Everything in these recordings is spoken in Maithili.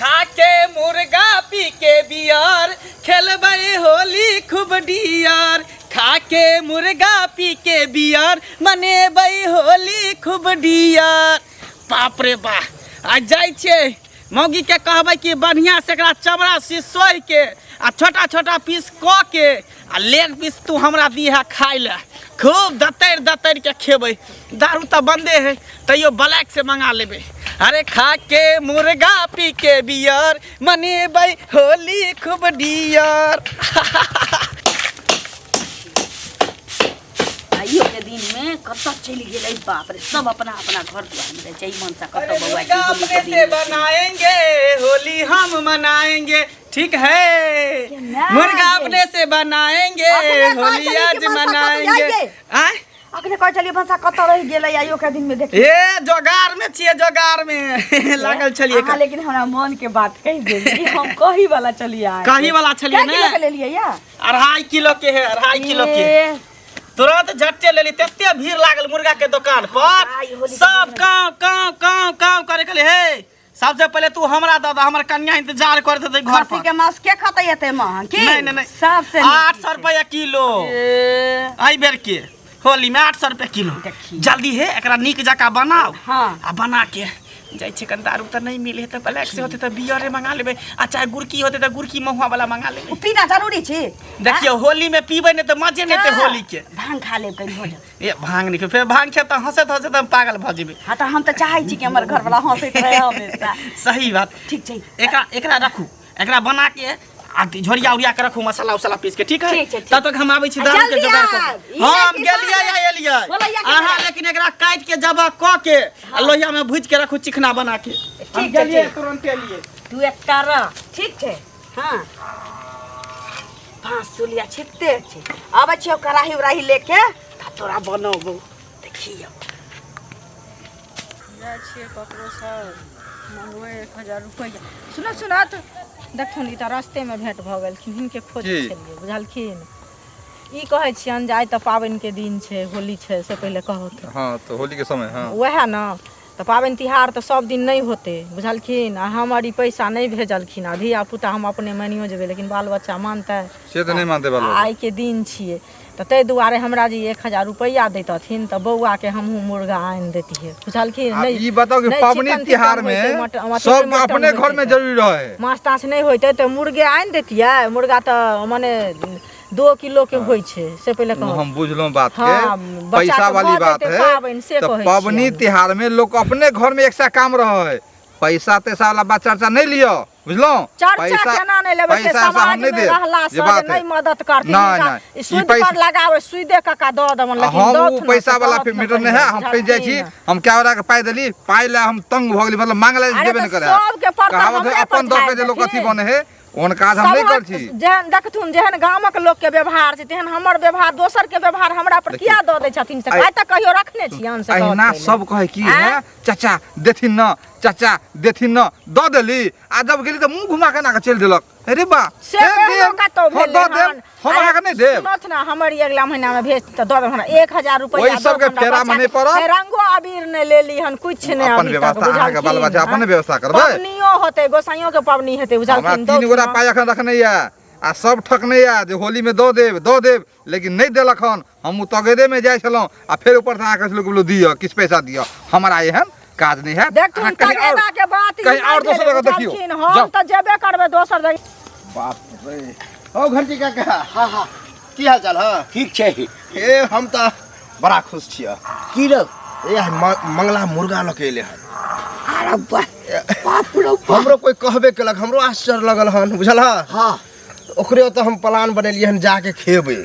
खा के मुर्गा पी के बियर खेलबै होली खूब डियर खा के मुर्गा पी के बियर मनेबै होली खूब डियर बाप रे बा आ जाइ छियै मौगी के कहबै कि बढ़िआँ से एकरा चमड़ा से सोहि के आ छोटा छोटा पीस कऽ के आ लेग पीस तू हमरा दीहा खाइ लए खूब दतरि दतरि के खेबै दारू तऽ बन्दे है तैयो ब्लैक से मंगा लेबै अरे खा के मुर्गा पी के बियर मनेबै होली खूब डियर आइयो के दिन में कतऽ चलि गेलै बाप रे सब अपना अपना घर दुआर में रहै छै ई मनसा कतऽ बौआ मुर्गा छै होली अपने के से दिन में। बनाएंगे होली हम मनाएंगे ठीक है ना मुर्गा ये। अपने से बनाएंगे अपने कहै होली छलियै कि आज मनसा कतऽ मनाएंगे जाइए? आय अखने कहै छलियै मनसा कतऽ रहि गेलै आइयो के दिन में देख ए जोगार में छियै जोगार में लागल छलियै अहाँ लेकिन हमरा मन के बात कहि देली हम कही वाला चलिए अहाँके। कही वाला छलियै कै ने? किलो के लेलियै या 2.5 किलो के है 2.5 किलो के ए, तुरंत झट्टे लेली तते भीड़ लागल मुर्गा के दुकान पर आई होली के सब काव काव काव काव करे कहले हे सबसे पहले तू हमरा दऽ दऽ हमर कन्या इंतजार करैत हेतै घर खस्सी पर के मांस के खतै एते महग की नहीं नहीं नहीं सबसे नीक 800 रुपया किलो ए, एहि बेर के होली में 800 रुपया किलो देखी। जल्दी हे एकरा नीक जकाँ बनाओ हाँ। आ बना के जाइ छै कनि दारू तऽ नहि मिले तऽ ब्लैक से होतै तऽ बियरे मंगा लेबै आ चाहे गुड़की होतै तऽ गुड़की महुआ वाला मंगा लेबै ओ पीना जरूरी छै देखियौ होली में पीबै नहि तऽ मजे नहि एतै होली के भांग खा लेब कनि भोजन ए भांग नहि खेबै फेर भांग खेब तऽ हँसैत हँसैत हम पागल भऽ जेबै हाँ तऽ हम तऽ चाहै छी कि हमर घरवला हँसैत रहे हमेशा सही बात ठीक छै एकरा एकरा रखू एकरा बना के आ झोरिया उरिया के रखू मसाला उसाला पीस के ठीक है ठीक छै, ठीक। तब तक हम आबै छी आ, दारू के जल्दी जोगाड़ आब। कऽ ई के हम नहि कि गेलियै आ एलियै बोलैया के अहाँ नहि। लेकिन एकरा काटि के जबह कऽ के आ लोहिया में भूजि के रखू चिकना बना के ठीक हम छै, गेलियै ठीक। तुरंत एलियै तू एकटा रह ठीक छै हाँ पाँच सुलिया छिकते छै आबै छियौ कड़ाही उड़ाही लेके तऽ तोरा बनबौ देखियौ जाइ छियै ककरोसँ मंगबै 1000 रुपैआ सुनऽ सुनऽ तऽ देखथुन ई तऽ रस्तेमे भेँट भऽ गेलखिन हिनके खोजै की? छलियै बुझलखिन ई कहै छियनि जे आइ तऽ पाबनिके दिन छै होली छै से पहिले कहथुन हाँ तो होली के समय हाँ उएह ने तऽ पाबनि तिहार तऽ सब दिन नहि होतै बुझलखिन आ हमर ई पैसा नहि भेजलखिन आ धिया पुता हम अपने मानियो जेबै लेकिन बाल बच्चा मानतै से तऽ नहि मानतै बाल बच्चा आइके दिन छियै तऽ ताहि दुआरे हमरा जे 1000 रुपैआ दैतथिन तऽ बौआके हमहूँ मुर्गा आनि दैतियै बुझलखिन आब नहि ई बताउ कि नहि पाबनि चिकन तिहार तिकन में होइतै, अथी सबके मटन अपने घर में होइतै। जरूरी रहे माछ ताछ नहि होइतै तऽ मुर्गे आनि दैतियै मुर्गा तऽ मने 2 किलो के होइ छै से पहिले ओ कहू हम बुझलहुँ बात के हाँ, बच्चा पैसा के वाली भऽ बात जेतै है पाबनि, से तऽ कहै पबनी छियै हम। तिहार में लोग अपने घर में एक काम रहे है पैसा तैसा वाला बात चर्चा नहीं लियो बुझलहुँ चर्चा केना नहि लेबै से पैसा ऐसा हम समाज नहीं में देब रहला जे से बात नहि है मदद करथिन नहीं, हिनका नहीं, ई सूद ई पैसा- पर लगाबै सूदे काका दऽ देबनि लेकिन हम ओ दौथ न पैसा से वाला कहत फिर न मैटर नहीं है पहिले, हम फंसि जाइ छी बुझलखिन? हम क्या वाला के पाइ देली पाइ ला हम तंग भऽ गेली मतलब मांगले अरे देबे तऽ नहीं करे सबके पर तऽ कहावत है हमरे पर अपन दऽ के झाड़ि जे लोग अथी देथिन। बने है ओहन काज हम नहि सबहक कर छी जेहन देखथुन जेहन गामक लोक के व्यवहार छै तेहन हमर व्यवहार दोसर के व्यवहार हमरा पर देखियौ, किया दऽ दै छथिन से आइ तक कहियो रखने छियनि से अहिना कहत सब कहै की आँय? है चाचा देथिन न चाचा देथिन न दऽ देली आ जब गेली तऽ मुँह घुमा के ना के चलि देलक अरे बा से हे कहियो देब, कतौ हाँ, भेलै दऽ देब हन। हम अहाँके नहि देब सुनथ ने हमर ई अगिला महीना में भेज तऽ दऽ देब हमरा 1000 रुपैआ ओहि सबके फेरामे नहि पड़ब। रंगो अबीर नहि लेली हन कुछ नहि अपन अभी तक व्यवस्था अहाँके बाल बच्चा बुझलखिन अपने व्यवस्था करबै पबनियो होतै गोसाइयो के पबनी हेतै हमरा बुझलखिन तीन दौथ गोटा ने। पाइ एखन रखने यऽ आ सब ठकने यऽ जे होलीमे दऽ देब दऽ देब लेकिन नहि देलक हन हम ओ तगेदेमे जाइ छलहुँ आ फेर ऊपरसँ अहाँके लोक बोलू दिअ किछु पैसा दिअ हमरा एहन काज नहि हैत देखथुन अहाँ कहीं और तगेदा के बात ई कहीं और नहि दोसर भेलै, जगह देखियौ बुझलखिन हम जाउ तऽ जेबे करबै दोसर जगह बाप रे ओ घंटी काका हाँ हाँ की हाल चाल है ठीक छै ए हम तऽ बड़ा खुश छियै की रौ ए आइ मंगला मुर्गा लऽ के एले हन अरे बा बाप रौ बाप। हमरो कोई कहबे केलक हमरो आश्चर्य लगल हन बुझल हँ हाँ ओकरे ओतऽ हम प्लान बनेलियै हन जाके खेबै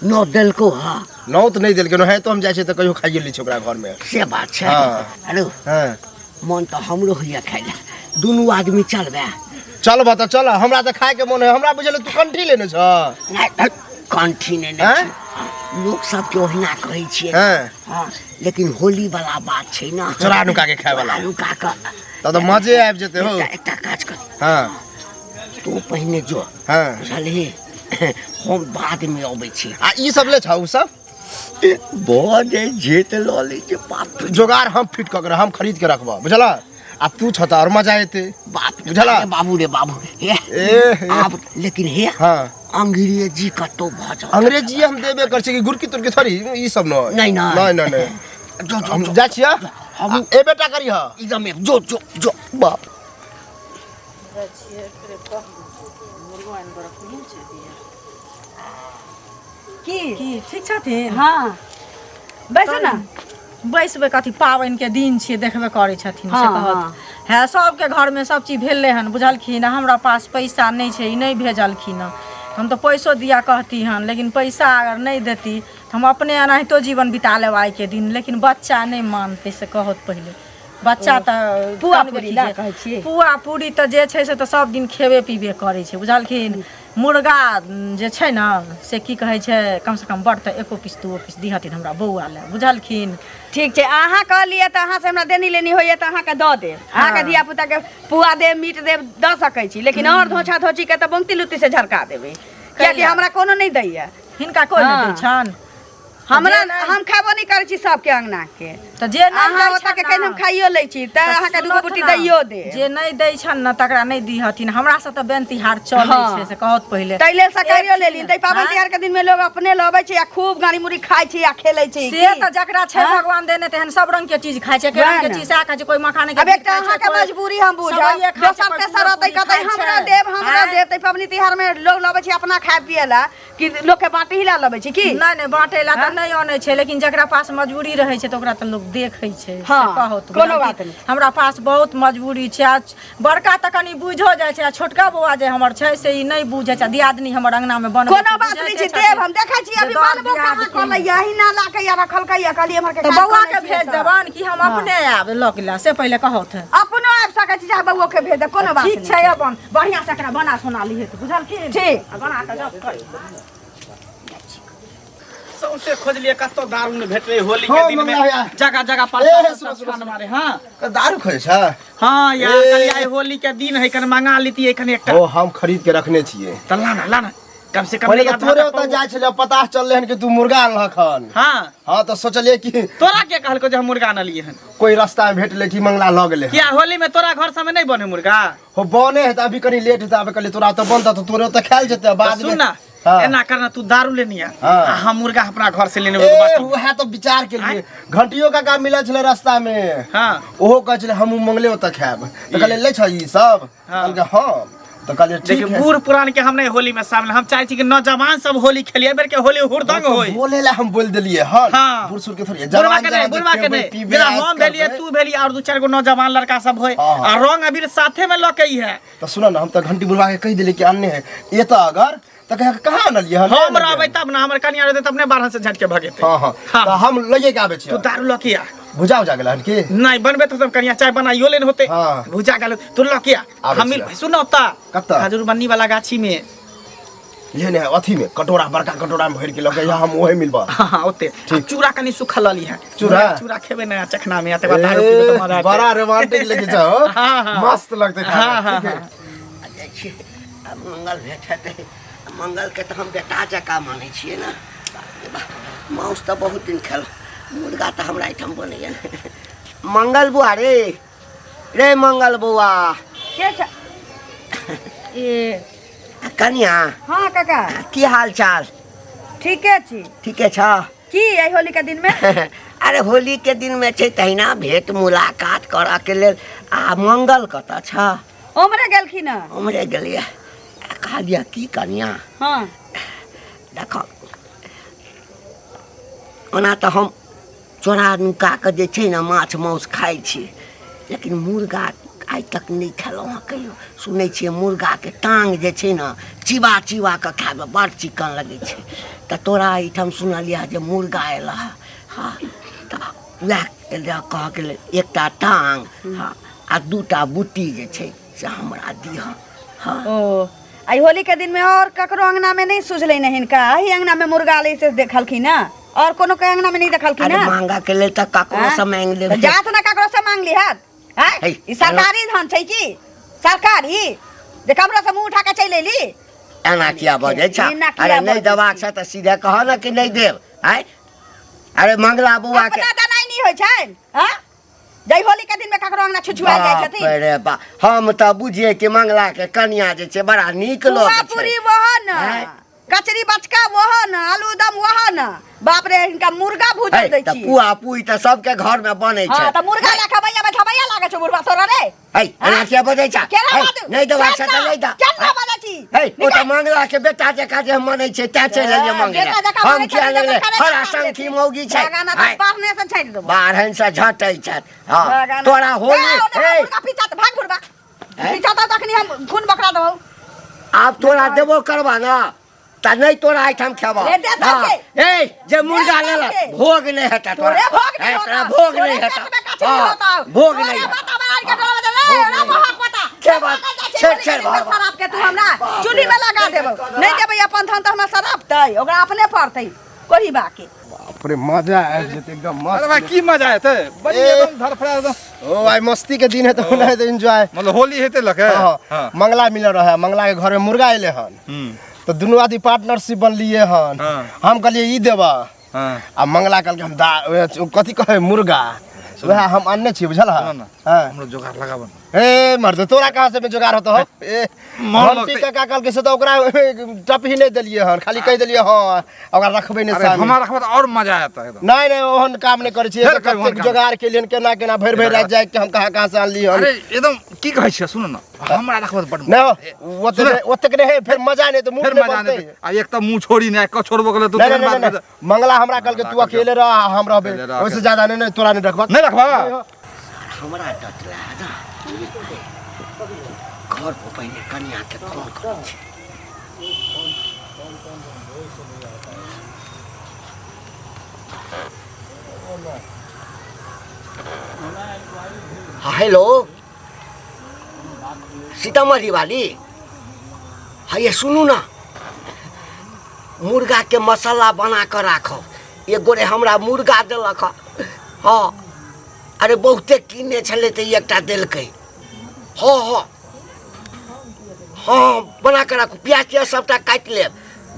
नौ देलको हाँ नौत नहि देलकै है तो हम जाइ छियै तऽ कहियो खाइए लै छियै ओकरा घरमे से बात छै हाँ। हेलो हँ मन तऽ हमरो होइए खाइ लए दुनू आदमी चलबै चलबह तऽ चल हमरा तऽ खायके मोन है हमरा बुझल तू कंठी लेने छह नहि कंठी नहि ने आँय? छै। लोक सबके ओहिना कहै छियै हँ हँ लेकिन होली वाला बात छै ने चोरा नुका के खाय वाला चोरा नुका के तब तऽ मजे आबि जेतै हो एकटा एकटा काज कर हँ तू पहिने जो हँ बुझलही हम बादमे अबै छी आ ई सब ले छौ सब भऽ जाइ जे तऽ लऽ लै छै बाप जोगाड़ हम फिट कऽ के हम खरीद के रखबह बुझल आ तू छ त और मजा एते। बाप बुझला? अरे बाबू रे बाबू, हे ए, ए। आब लेकिन हे हाँ। अंग्रेजी कतौ भऽ जाउ। अंग्रेजी हम देबे कर छी कि गुरकी तुरकी थोड़ी ई सब न। नहीं, नहीं। नहीं नहीं नहीं। जो जो हम जो। जा छिया। हम ए बेटा करी ह। एकदम जो जो जो बाप। की की ठीक छथिन? हाँ बैसू ना। बैसबै कथी, पाबनि के दिन छियै, देखबे करै छथिन से हाँ, कहत हाँ। है सबके घरमे सब चीज भेलै हन बुझलखिन। हमरा पास पैसा नहि छै, ई नहि भेजलखिन हन। हम तऽ पैसो दिया कहती हन, लेकिन पैसा अगर नहि देती तऽ हम अपने एनाहितो जीवन बिता लेब आइके दिन, लेकिन बच्चा नहि मानतै से कहत। पहिले बच्चा तऽ पुआ तनबे पूरी की ला जे- कहै छियै। पुआ पूरी तऽ जे छै से तऽ सब दिन खेबे पीबे करै छै बुझलखिन। मुर्गा जे छै ने से की कहै छै, कम से कम बड़ तऽ एको पीस दूओ पीस दिहथिन हमरा बौआ लए बुझलखिन। ठीक छै, अहाँ कहलियै तऽ अहाँ से हमरा देनी लेनी होइए तऽ अहाँके दऽ देब। अहाँके धिया पुताके पुआ देब, मीट देब, दऽ सकै छी, लेकिन और धोछा धोची के तऽ बंगती लुत्ती से झरका देबै, कियाकि हमरा कोनो नहि दैया। हिनका कोइ नहि दै हाँ। छनि हमरा जे नहि- हम खेबो नहि करै छी सबके अंगना के। तऽ जे नहि अहाँ दै ओतऽ के छनि कनि हम ने, खाइयो लै छी तऽ तऽ अहाँके दूगो सुनत बुटी ने, दैयो देब। जे नहि दै छनि ने तकरा नहि दिहथिन। हमरा से तऽ बेन तिहार चलै हाँ। छै से कहत पहिले। ताहि लेल सकैरियो लेली। ताहि पाबनि आँय? तिहार के दिन में लोग अपने लबै छै आ खूब गाड़ी मुड़ी खाइ छै आ खेलै छै। से की? तऽ जकरा छै हाँ? भगवान देने तेहन सब रंग के चीज खाइ छै, एके वएह रंग के ने। चीज सएह खाइ छै, कोइ मखाने के अब बीट एकटा खाइ छै, अहाँके कोइ मजबूरी हम बुझब, सेवइए खाइ छै, दोसर कोइ तेसर पूरी रहतै कहतै खाइ हमरो छै। देब हमरो आँय? देब। ताहि पाबनि तिहार में लोग लबै छै अपना खाय पियै ला कि लोग के बाँटही ला लबै छै की? नहि नहि, बाँटै ला तऽ नहि अनै छै, लेकिन जकरा पास मजबूरी रहै छै तऽ ओकरा तऽ लोक देखै छै से हाँ, कहत कोनो बुझलखिन। बात नहि। हमरा पास बहुत मजबूरी छै। आ बड़का तऽ कनि बुझो जाइ छै, आ छोटका बौआ जे हमर छै से ई नहि बुझै छै। आ दियादनी हमर अंगनामे बनबै कोनो छै, बात नहि बुझैते छै, देब हम छथिन देखै छी जे अभी दर बनबो दियाद कहाँ के। कऽ लैया, अहिना ला के या रखलकै या कहलियै एम्हर के तऽ काज बौआ कऽ के लै छियै भेज तऽ। देबनि कि हम अपने आयब लऽ के ला से पहिले कहत। अपनो आबि सकै छी, चाहे बौओ के भेज देब, कोनो बात ठीक नहि छै, अपन बढ़िआँ से एकरा बना सोना लिहे तऽ बुझलखिन। ठीक। आ बना कऽ जब करी। सौंसे खोजलिए कतौ दारू नहि भेटलै होली के हाँ, दिन में। मंगला भैया। जगह जगह पर ए, सुनो, सुनो, छान मारे। हाँ दारू खोजे छ? हाँ यार, ए। कहलियै आइ होली के दिन है, कनि मंगा लीतियै कनि एकटा। ओ हम खरीद के रखने छियै। तऽ लाना लाना, कम से कम पहिले नहीं तऽ आधा तोरे तऽ ओतऽ पौआ। जाइ छलियै, पता चललै हन कि तू मुर्गा अनलहक हन। हाँ। हाँ तऽ सोचलियै कि तोरा के कहलको जे हम मुर्गा अनलियै हन? कोई रास्ता में भेटलै कि मंगला लऽ गेलै हन। किया, होली में तोरा घर सबमे नहि बने मुर्गा? हो बने है तऽ अभी कनि लेट हेतै, आबे कहलियै तोरा ओतऽ बनतऽ तऽ तोरे ओतऽ खायल जेतै तऽ बाद में। सुन ना, हाँ। एना करना, तू दारू लेनी आ हाँ। आ हम मुर्गा अपना घर से लेने ए बाटी। उएह तऽ विचार केलियै, घंटियो काका मिलल छलै रास्ता में। हाँ। ओहो कहै छलै हमहूँ मंगले ओतऽ खायब, तऽ कहलियै लै छ ई सब? हाँ। कहलकै हाँ, तऽ कहलियै ठीक देखियौ है। बूढ़ पुरान के हम नहीं होली में शामिल, हम चाहे छी कि नौजवान सब होली खेलिए, बेर के होली हुड़दंग होई। बोले ला हम बोल देलियै हन। हाँ। बूढ़ सूढ़ के थोड़ी बुढ़वा जवान के नहीं, जवान बुढ़वा के खेबै, नहीं, पीबै, जेना ऐश हम भेलिए, करबै। तू भेलिए और दू चार गो नौजवान लड़का सब होय हाँ, हाँ। आ रंग अबीर साथे में लऽ के ई है। तऽ सुन न, हम तऽ घंटी बुढ़वा के कहि देलियै कि अनने है ये, तऽ अगर तऽ कहे कहाँ अनलियै हन? हम रहबै तब ना, हमर कनिया रहतै तब ने बारह से झटके भगेतै। हाँ हाँ। हाँ। तऽ हम लइए के आबै तू छियै। दारू लऽ के आ। भुजा उजा गेल हन की? नहीं बनबे तऽ सब कनिया चाय बनाइयो लेने होते। हाँ। भुजा गेल, तू लऽ के आ। आबै हम मिल छियै। सुन ओतऽ। कतऽ? खजूरबन्नी वाला गाछी में। ये ने अथी में कटोरा, बड़का कटोरा में भरि के लऽ के यहाँ हम ओहे मिलबा। हाँ हाँ ओते। आ चूड़ा कनि सुखल लली है। चूड़ा? चूड़ा खेबै ने चखना में, तकर बाद दारू पीबै तऽ मजा एतै। बड़ा रोमांटिक लेके जाओ। हाँ, हाँ। मस्त लगतै खाय हाँ, में, हाँ, ठीक है? हाँ। आ जाइ छियै आब मंगल भेट हेतै। मंगलके तऽ हम बेटा जकाँ मानै छियै ने। बाप रे बाप, माउस तऽ बहुत दिन खेलहुँ, मुर्गा तऽ हमरा एहिठाम बनैए ने। मंगल बौआ रे, रे मंगल बौआ। के छै ए? कनिया। हाँ काका। की हाल चाल? ठीके छी। ठीके छ? की एहि होली के दिन में? अरे होली के दिन में छै तहिना भेंट मुलाकात करऽ के लेल। आ मंगल कतऽ छ? उम्हरे गेलखिन हँ। उम्हरे गेलियै। आ कहलियै की कनिया, हाँ। देखो ओना तऽ हम चोरा नुका कऽ जे छै ने माछ मांस खाइ छी, लेकिन मुर्गा आइ तक नहि खेलहुँ हँ कहियो। सुनै छियै मुर्गाके टांग जे छै ने चिबा चिबा कऽ खायमे बड़ चिकन लगै छै। तऽ तोरा एहिठाम सुनलियै जे मुर्गा एलह हँ, हँ तऽ उएह कहऽके लेल एकटा टांग हँ आ दूटा बुट्टी जे छै से हमरा दिहऽ। हँ। ओ आई होली के दिन में और ककरो अंगना में नहीं सुझलै ने हिनका, एही अंगना में मुर्गा लै से देखलखिन हँ, और कोनो के अंगना में नहीं देखलखिन अरे हँ? मांगा के लेल तऽ ककरो से मांगि तऽ लेबै। जात ने ककरो से मांग ली हत आँय? है, ई सरकारी धन छै की सरकारी जे ककरो से मुंह उठा के चलि एली? एना किया बजै छ? एना किया अरे नहि बजै देबाक छी? छ तऽ सीधे कह ने कि नहि देब। आँय, अरे मंगला बौआ के अपना दनाइ नहि होइ छनि, हँ? जै होली के दिन में ककरो अंगना छुछुआल जाइ बाप छथिन। रे बा, हम तऽ बुझिए कि मंगला के कनिया जे छै बड़ा नीक लोक पुआ छै। पूरी वह न, आँय? कचरी बचका वह न, आलू दम वह न। बाप रे, हिनका मुर्गा भूजल है, दै तऽ छी। पुआ पुई तऽ सबके घर में बनै हाँ छै। तऽ मुर्गा लए खबैया में खबैया लागै छौ बुढ़बा तोरा रे। है, एना किया बजै छ? केना है, बाजू? नहि देबाक छै तऽ नहि दऽ। केना बाजै छी? है, ओ तऽ मंगला के बेटा जकाँ जे हम मानै छै तैं चलि एलियै मंगला। बेटा जकाँ हम मानै किया छै, नहि तऽ लेलियै? करे हरा जकाँ संखी लेतै। मौगी छै। लगाना तऽ है, पारने से छाटि देबो। बारहन से झटै छथि। हँ, लगाना- तोरा होली ए, ओने है। मुर्गा पीछा तऽ भाग बुढ़बा। हैं? पीछा तऽ तखनी हम खून बकरा देबौ। आब तोरा देबो करबा ना तऽ नहि तोरा एहिठाम खेबा। रे, दे हँ, दे। ए जे मुर्गा दे लेलक दे। भोग नहि हेतै तोरा। तोरे भोग नहि ए, तोरा होता। भोग नहि तोरे हेतै। पेट में कचरी हँ, होता। भोग तोरे नहि हेतै। माता बनार के डोलबा दे, रे, रे, मोहक पता। के बात? छेड़, छेड़, भाग, भाग। शराब के तू हमरा चुल्ही में लगा देबो। नहि देबै अपन धन तऽ हमरा शराब ओकरा अपने पड़तै कोही बाके। बाप रे, मजा आबि जेतै एकदम मस्त। अरे भाई की मजा एतै, बड़ी ए। एकदम धरफड़ा एकदम। ओ आइ मस्ती के दिन है तऽ ओना हेतै एंजॉय। मतलब होली हेतै लके। हाँ, हाँ। मंगला मिलल रहे, मंगला के घर में मुर्गा एले हन। हम्म। तऽ दुनू आदमी पार्टनरशिप बनलिए हन। हाँ। हम कहलिए ई देबा। हाँ। आ मंगला कहलकै हम दा कथी कहै मुर्गा वएह हम अनने छी, बुझल सुन न, हाँ। हमरो जोगाड़ लगाबऽ न। ए मर्द, तोरा कहाँ से जोगाड़ होतो हो? ए मन घंटी लगतै। काका कहलकै से तऽ ओकरा टप ही नहि देलियै हन, खाली कहि देलियै हँ ओकरा रखबै नहि अरे सामने। हमरा रखबै तऽ आओर मजा एतै एकदम। नहि नहि, ओहन काम नहि करै छियै। फेर कहियो ओहन कतेक काम। जोगाड़ केलियन, केना केना भरि भरि राति जाय के हम कहाँ कहाँ से अनली हन। अरे एकदम की कहै छियै, सुन न, हमरा रखबै तऽ बड नहि हो, सुन। ओतेक नहि हे, फेर मजा नहि तऽ मुँह फेर नहि मजा बनतै। नहि। आ एक तऽ मुँह छोड़ी नहि, कऽ छोड़बो गेलै तऽ नहि तेहन नहि बात नहि, भेलै। मंगला हमरा कहलकै तू मंगला अकेले रह आ हम रहबै, अकेले रह, ओहिसँ अकेले। ज्यादा नहि, नहि तोरा नहि रखबक। नहि रखबा? हमरा डटला है ना, घर पर पहिने कनिया के फोन करै छी। हाँ, हेलो सीतामढ़ी वाली। हाँ ये सुनू ना, मुर्गा के मसाला बना कऽ राखब। एक गोरे हमरा मुर्गा देलक हँ। हाँ, अरे बहुते किने छलै तऽ एकटा देलकै। हाँ हाँ हाँ, बना कऽ राखू, प्याज त्याज सबटा काटि लेब,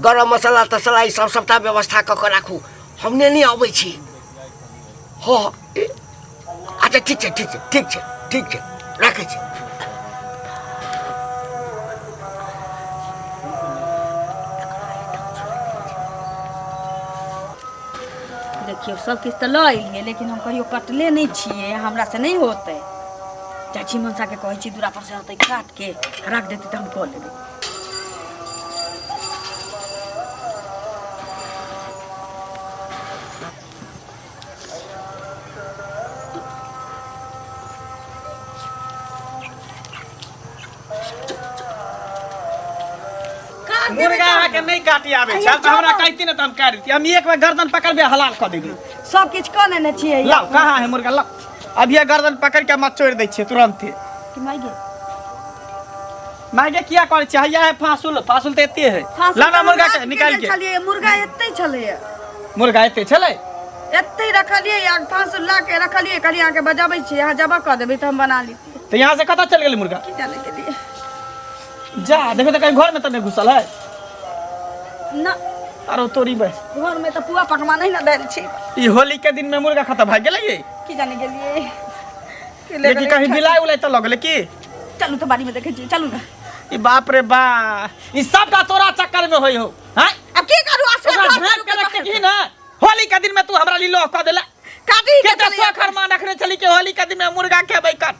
गरम मसाला तसला ई सब सबटा व्यवस्था कऽ कऽ राखू, हम नेने अबै छी। हाँ हाँ, अच्छा ठीक छै, ठीक छै, ठीक छै, ठीक छै, राखै छी। देखियौ सब किछु तऽ लऽ एलियै, लेकिन हम कहियो कटले नहि छियै, हमरा से नहि होतै। चाची मनसा के कहै छी दूरा पर से होतै काट के राख देतै तऽ हम कऽ लेबै। मुर्गा अहाँके नहि काटी आबै छै तऽ हमरा कहती ने तऽ हम काटि देती। हम एक बेर गर्दन पकड़बै हलाल कऽ देबै। सब किछु कऽ लेने छियै। लाउ, कहाँ है मुर्गा? लाउ, अभिये गर्दन पकड़ के मचोड़ि दै छियै तुरन्ते। कि माय गे? माय गे किया करै छियै? हैया है फांसुल, फांसुल तऽ एते है। फांसुल लाउ ना तऽ मुर्गा हम के राख निकालि गेल के। छलियै, मुर्गा एते छलैया। मुर्गा एते छलै? एते रखलियै, आ फांसुल ला के रखलियै, कहलियै अहाँके बजाबै छी, अहाँ जबा कऽ देबै तऽ हम बना लेतियै। तऽ यहाँ से कतऽ चलि गेलै मुर्गा? की जाने गेलियै। जा देखो तऽ कहीं घर में तऽ नहि घुसल है ना। आरो तोरी बस घर में तऽ पुआ पकवान नहीं ना देल छी। ई होली के दिन में मुर्गा खत्म भए गेलै ये? की जाने गेलियै। लेकिन कहीं बिलाइ उलाइ तऽ लगलै की? चलू तऽ बाड़ी में देखै छी, चलू ना। ई बाप रे बा, ई सबटा तोरा चक्कर में होई हो। हैं? अब की करू? असगर ओकरा घर झाँप के करू रखते के की ना? होली के दिन में तू हमरा लीलो कऽ देला। काटी के के तऽ चलिए। सोखर माँ रखने छली के होली के दिन में मुर्गा खेबै कर।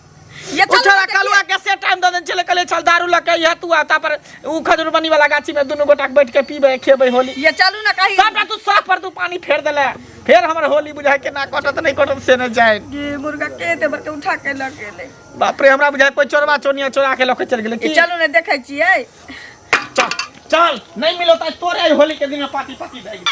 ये चलू उछड़ा ना देखिए। कलुआ के से टाइम दऽ देने छलै, कहलियै चल दारू लऽ के अइहे तू, आता पर उ खजूरबनी वाला गाछी में दुनू गोटा के बैठ के पीबै खेबै होली। ये चलू ना कहीं। सबटा तू साफ पर तू पानी फेर देले, फेर हमर होली बुझाय के ना कटत नहीं कटत से नहीं जाए। ये मुर्गा के देबर के उठा के लऽ गेलै। बाप रे, हमरा बुझाय कोई चोरवा चोनिया चोरा के लऽ के चल गेलै ये की? चलू ना देखै छियै। चल चल, नहीं मिलो त तोरे होली के दिन में पार्टी पार्टी भए गेल।